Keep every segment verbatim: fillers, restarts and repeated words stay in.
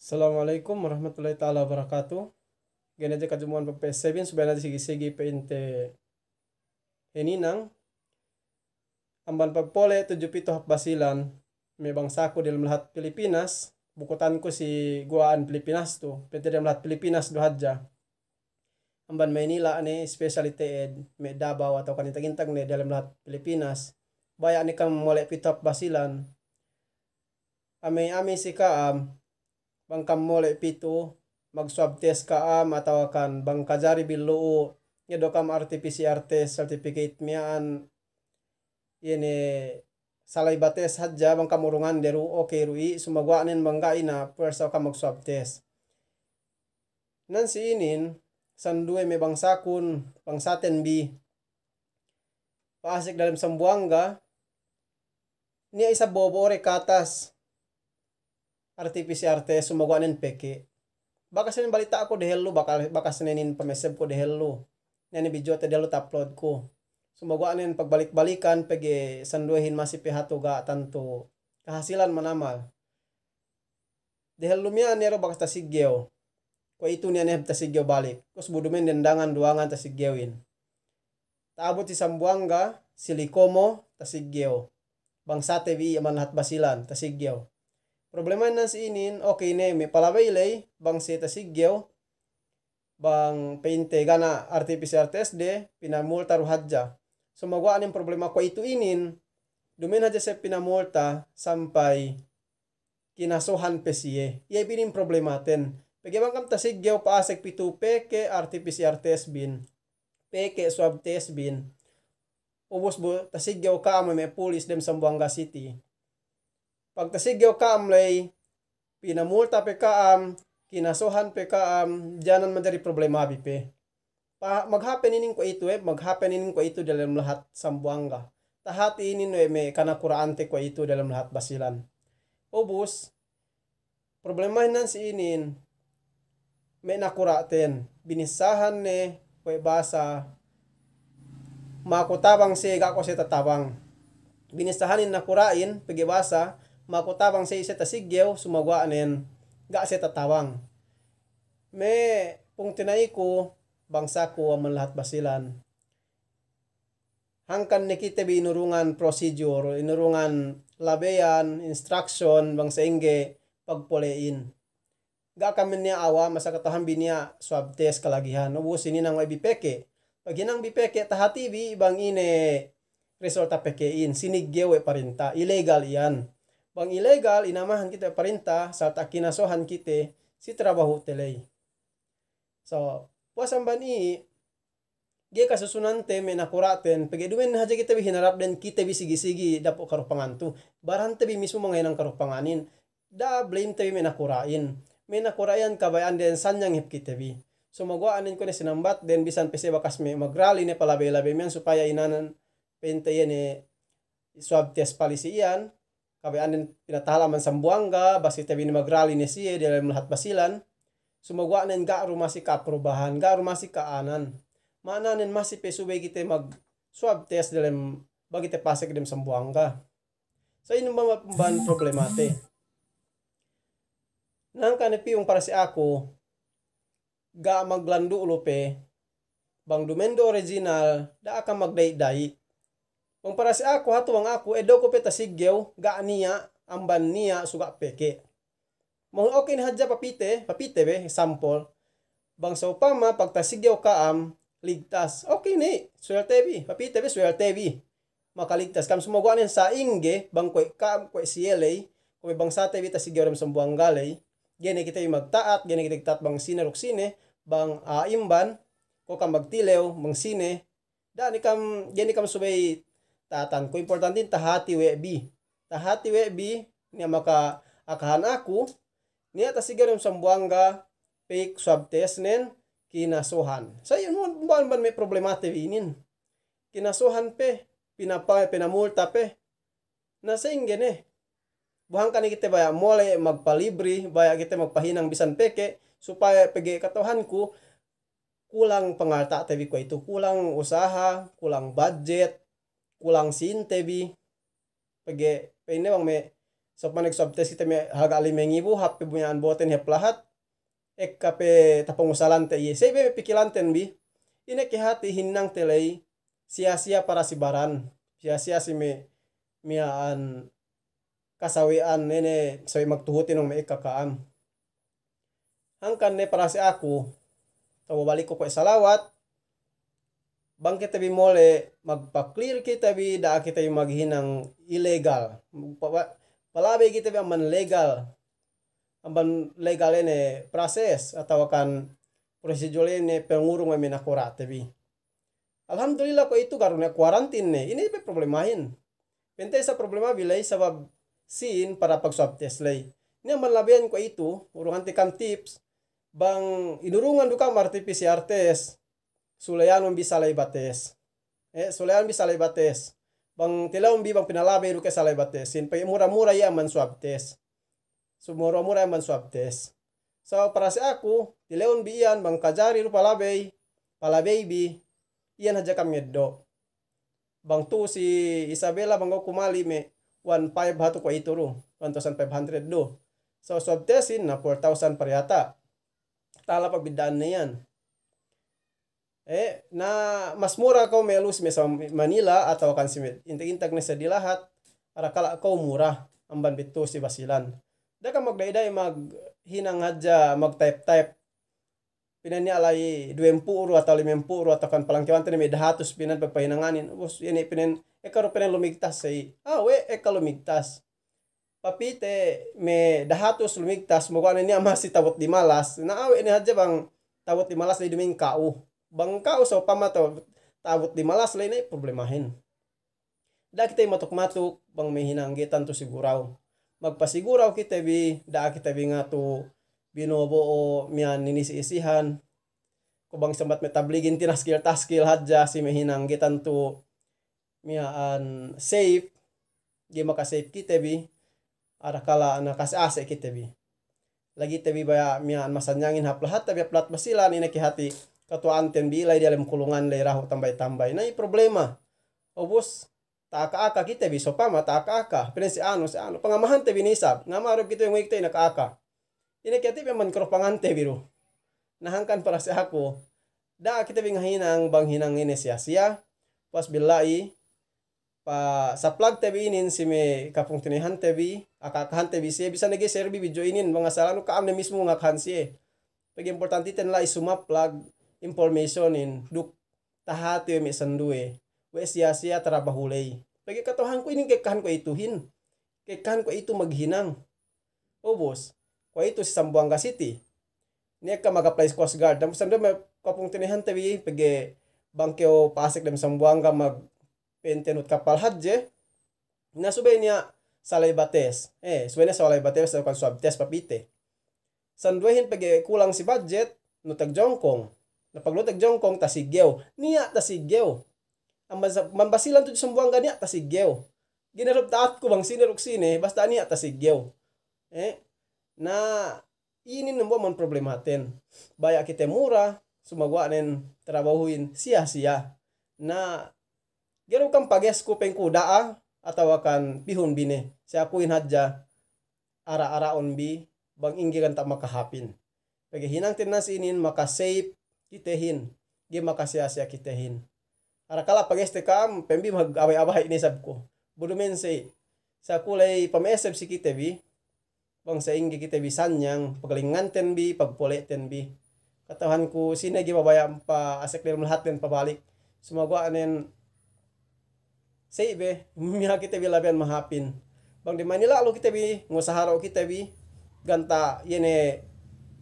Assalamu alaikum warahmatullahi ta'ala wabarakatuh. Ga'i ne hadja kajumuwan pagpa'essebin, subey ne hadja sigi-sigi pa'inte hininang. Amban pagpole' tudju pitu hap Basilan, me' bangsaku diyalem lahat Pilipinas, bukutanku si guwa'an Pilipinas tu, pa'inte diyalem lahat Pilipinas du hadja. Amban Maynila ne, especially te'ed me' Davao atawa kan intag-intag ne diyalem lahat Pilipinas, baya' ne kam mole' pitu hap Basilan. Amey-amey si ka'am, bang kam mole' pitu, mag-swab test ka'am atawa kan bang kajari bi lu'u, ngeddo' kam R T P C R test certificate miya'an, iye ne saliva test hadja, bang kam urungan de du, okay du i', sumaguwa' nen bang ga'i, na puwersa kam mag-swab test. Nan si inin, sinduwe me' bangsakun, bangsaten bi pa'asek diyalem Sambuwangga, niya' isab bo'o-bo'o de katas R T P C R test, sumaguwa' nen peke. Bakas nen balita'ku dehellu, bakal, bakas nen inin pamessebku dehellu. Niya' ne video te dehellu ta-uploadku. Sumaguwa' nen pagbalik-balikan, pegge' sinduwehin masi pe hatu ga' tantu kahasilan manamal. Dehellu miya'an ne du bakas tasiggew. Kuwe'itu niya' ne tasiggew balik. Ubus bu duma'in dendangan duwangan tasiggewin. Ta'abut si Sambuwangga, si Likomo, tasiggew. Bangsate bi amban lahat Basilan, tasiggew. Problemahin nan si inin, okay ne, me' palabey ley, bang siye tasiggew, bang pa'inte ga' niya' R T P C R test de, pinamulta du hadja. Sumaguwa' nen problema kuwe'itu inin, duma'in hadja siye pinamulta sampay kinasohan pe siye. Iye bi inin problematen. Pegge' bang kam tasiggew pa'asek pitu peke R T P C R test bin, peke swab test bin, ubus bu tasiggew ka'am we' me' pulis dem Sambuwangga City. Pag tasiggew ka'am ley, pinamulta pe ka'am, kinasohan pe ka'am, janan manjari problema bi pe. Pa, maghappen inin kuwe'itu, eh, maghappen inin kuwe'itu diyalem lahat Sambuwangga. Tahati inin we' me' kanakura'ante kuwe'itu diyalem lahat Basilan. Ubus, problemahin nan si inin, me' nakura'ten, binissahan ne we' bahasa, maku tabang siye, ga' ku siye tatabang. Binissahanin nakura'in, pegge' bahasa, maku tabang siye, siye tasiggew, sumaguwa' nen, ga' siye tatabang. Me' pungtina'iku, bangsaku amban lahat Basilan. Hangkan ne kite bi inurungan procedure, inurungan labeyan, instruction, bang sa'ingge pagpole'in. Ga' kami niya' awam, asal kata'uhan bi niya' swab test kalagihan. Ubus hininang we' bi peke. Paghinang bi peke, tahati bi bang ine resulta peke'in, siniggew we' parinta, illegal iyan. Bang illegal, inamahan kite parinta, sarta' kinasohan kite si trabahute ley. So, puwas amban i', ga'i kasusunante me' nakura'ten, pegge' duma'in hadja kite bi hinarap den, kite bi sigi-sigi dapu' karupangan tu. Barante bi mismu mangahinang karupanganin. Da'a blamete bi me' nakura'in. Me' nakura'in kabaya'an den sanyang hep kite bi. Sumaguwa' nen kuwe' ne sinambat den, bisan pe siye bakas me' magrali ne palabey-labey miya'an supaya inanan pa'inte iye ne swab test palisi iyan. Kabaya'an den pinatahala' amban Sambuwangga, bang si te bi ne magrali ne siye diyalem lahat Basilan. Sumaguwa' nen ga' du masi ka'aprubahan, ga' du masi ka'anan. Ma'ananen masi pe subey kite mag-swab test diyalem bang kite pasek dem Sambuwangga. So inin amban, amban problemate. Nangka ne piyung para si aku, ga' maglandu' lu pe, bang duma'in du original, da'a kam magda'i'-da'i'. Bang para si aku, hatu bang aku, eddo'ku pe tasiggew, ga' niya', amban niya', suga' peke. Mahun okay ne hadja papite, papite be, sampol. Bang sa'upama, pag tasiggew ka'am, ligtas. Okay ne, suwelte bi, papite be, suwelte bi. Makaligtas kam, sumaguwa' nen sa'ingge, bang kuwe' ka'am, kuwe' siye ley, kuwe' bangsate bi tasiggew dem Sambuwangga ley, ga'i ne kite bi magta'at, ga'i ne kite bi ta'at bang sine duk sine, bang a'a imban, kuwe' kam magtilew, bang sine, da'a ne kam, ga'i ne kam subey ta'atan. Kuwe' importantin tahati we' bi. Tahati we' bi, niya' maka'akahan aku, niya' tasiggew dem Sambuwangga, fake swab test nen, kinasohan. Sa' iyan amban, amban me' problemate bi inin. Kinasohan pe, pinapa-, pinamulta pe. Na sa'ingge ne. Bu hangkan ne kite baya' mole' magpalibri, baya' kite magpahinang bisan peke, supaya pegge' kata'uhanku, kulang pangalta'te bi kuwe'itu, kulang usaha, kulang budget, kulang sīnte bi. Pegge' pa'inne bang me' So pamane swab test kite me' haga' lime ngibu, hap pe miya'an boten hep lahat, ekka pe tapangusalante iye. Sa' iye be pikilanten bi, ine ke hati hinangte ley, siya-siya para si baran, siya-siya si me', miya'an kasawe'an ne, ne sawe' magtuhutin ong me' ekka ka'am. Hangkan ne para si aku, tawa balik ku kuwe' salawat, bang kite bi mole' magpa-clear kite bi, da'a kite bi maghinang illegal. Pa-, pa-, palabey kite bi amban legal, amban legal ine process atawa kan prosedur ine pangurung me' nakura'te bi. Alhamdulillah kuwe' itu kalu ne quarantine ne, ine pe problemahin. Pa'inte sa' problema bi ley sabab sīn para pag-swab test ley. Niya' malabeyan kuwe' itu, urungante kam tips, bang inurungan du kam R T P C R test, suleyanun bi saliva test. Eh, suleyanun bi saliva test. Bang tilewun bi bang pinalabey du ke saliva test. Sīn pegge' mura-mura iye amban swab test. Sumura-mura iye amban swab test. So, para si aku, tilewun bi iyan bang kajari du palabey, palabey bi, iyan hadja kam ngeddo'. Bang tu'u si Isabela bang ga'i ku mali me' one five hatu kuwe' itu du, one thousand five hundred du. So, swab testin na four thousand pariyata'. Tala pagbidda'anne iyan. Eh, na mas mura kew me' lu'u si me' sa Manila atawa kan si me' intag-intag ne sa di lahat, arakala' kew mura amban bi tu'u si Basilan. Da'a kam magda'i-da'i maghinang hadja, magtype-type. Pa'inne niya' la'i duwempū' du atawa limempū' du atawa kan palangkewante ne me' dahatus pa'inne pagpahinanganin. Ubus iye ne pa'inne, ekka du pa'inne lumigtas sa'i. Ah, we' ekka lumigtas. Papite me' dahatus lumigtas, maguwa' ne niya' masi ta'abut lima las. Na awe' ne hadja bang ta'abut lima las la'i duma'in ka'u. Bang ka'u sa'upama ta'abut, ta'abut lima las la'i ne problemahin. Da'a kite matuk-matuk bang me' hinang ga'i tantu siguraw. Magpasiguraw kite bi, da'a kite bi ngatu binobo'o miya'an inisi-isihan. Kuwe' bang sambat me' tabligin tinaskil-taskil hadja si me' hinang ga'i tantu miya'an safe, ga'i maka-safe kite bi, arakala' na kase'-ase' kite bi. Lagi' te bi baya' miya'an masanyangin hap lahat, tapi hap lahat Basilan, ine ke hati katuwa'anten bi la'i diyalem kulungan la'i dahu' tambay-tambay. Na iye problema. Ubus, ta'aka-aka kite bi, sa'upama ta'aka-aka, pa'inne si anu, si anu, pangamahante bi ne isab, ngamaha du kite nguwi kite inaka-aka. Ine ke hati pe man keropangante bi du. Na hangkan para si aku, da'a kite bi ngahinang bang hinang ine siya-siya, pas billa'i, pasaplag te bi inin si me' kapungtina'ihante bi, aka-akahante bi siye, bisan ne ga'i share bi video inin, bang asal anu ka'am ne mismu ngakahan siye. Pegge' importantiten la'i sumaplag informationin duk tahati we' me' sinduwe, we' siya-siya trabahu ley. Pegge' kata'uhanku inin ka'ekkahan kuwe'ituhin, ka'ekkahan kuwe'itu maghinang. Ubus, kuwe'itu si Sambuwangga City. Niya' ekka mag-apply si Coast Guard. Damu sinduwe me' kapungtina'ihante bi, pegge' bang kew pa'asek dem Sambuwangga mag- pa'inte nuhut kapal hadje, na subey niya' saliva test. Eh, subey niya' saliva test, atawa kan swab test papite. Sinduwehin pegge' kulang si budget, nuhut jongkong. Na pagnuhut jongkong, tasiggew. Niya' tasiggew. Amban sa-, amban Basilan tudju Sambuwangga niya' tasiggew. Ga'i ne du ta'atku bang sine duk sine, basta' niya' tasiggew. Eh, na inin dambuwa' man problematen. Baya' kite mura, sumaguwa' nen trabahuhin siya-siya. Na, ga'i du kam pagesku pa'inku da'a, atawa kan pihun bi ne. Si akuhin hadja, ara-ara'un bi, bang ingge ganta' makahāpin. Pegge' hinangten na si inin maka-safe kitehin, ga'i makasiya-siya kitehin. Arakala' pageste ka'am, pa'in bi mag-abay-abay ne isab ku. Bu duma'in si, sa ku ley pama'eseb si kite bi, bang sa'ingge kite bi sanyang, paglinganten bi, pagpole'ten bi. Kata'uhanku sine ga'i mabaya' pa'asek dem lahatten pabalik. Sumaguwa' nen sa'i be, miha kite bi labeyan mahāpin. Bang di Manila lu kite bi, ngusaha du kite bi, ganta' iye ne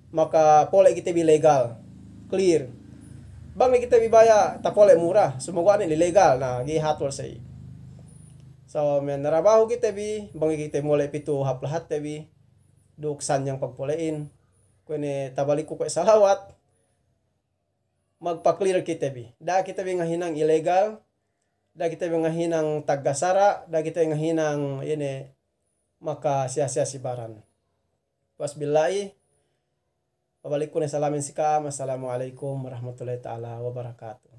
makapole' kite bi legal, clear. Bang ne kite bi baya' tapole' mura, sumaguwa' ne illegal, na ga'i hatul sa'i. So, me' narabahu kite bi, bang kite mole' pitu hap lahatte bi, duk sanyang pagpole'in. Kuwe' ne tabalikku kuwe' salawat, magpa-clear kite bi. Da'a kite bi ngahinang illegal, da'a kite bi ngahinang tagga sara', da'a kite ngahinang ine makasiya-siya si baran. Wasbillahi, pabalikku ne salamin si ka'am, assalamu alaikum warahmatullahi ta'ala wabarakatuh.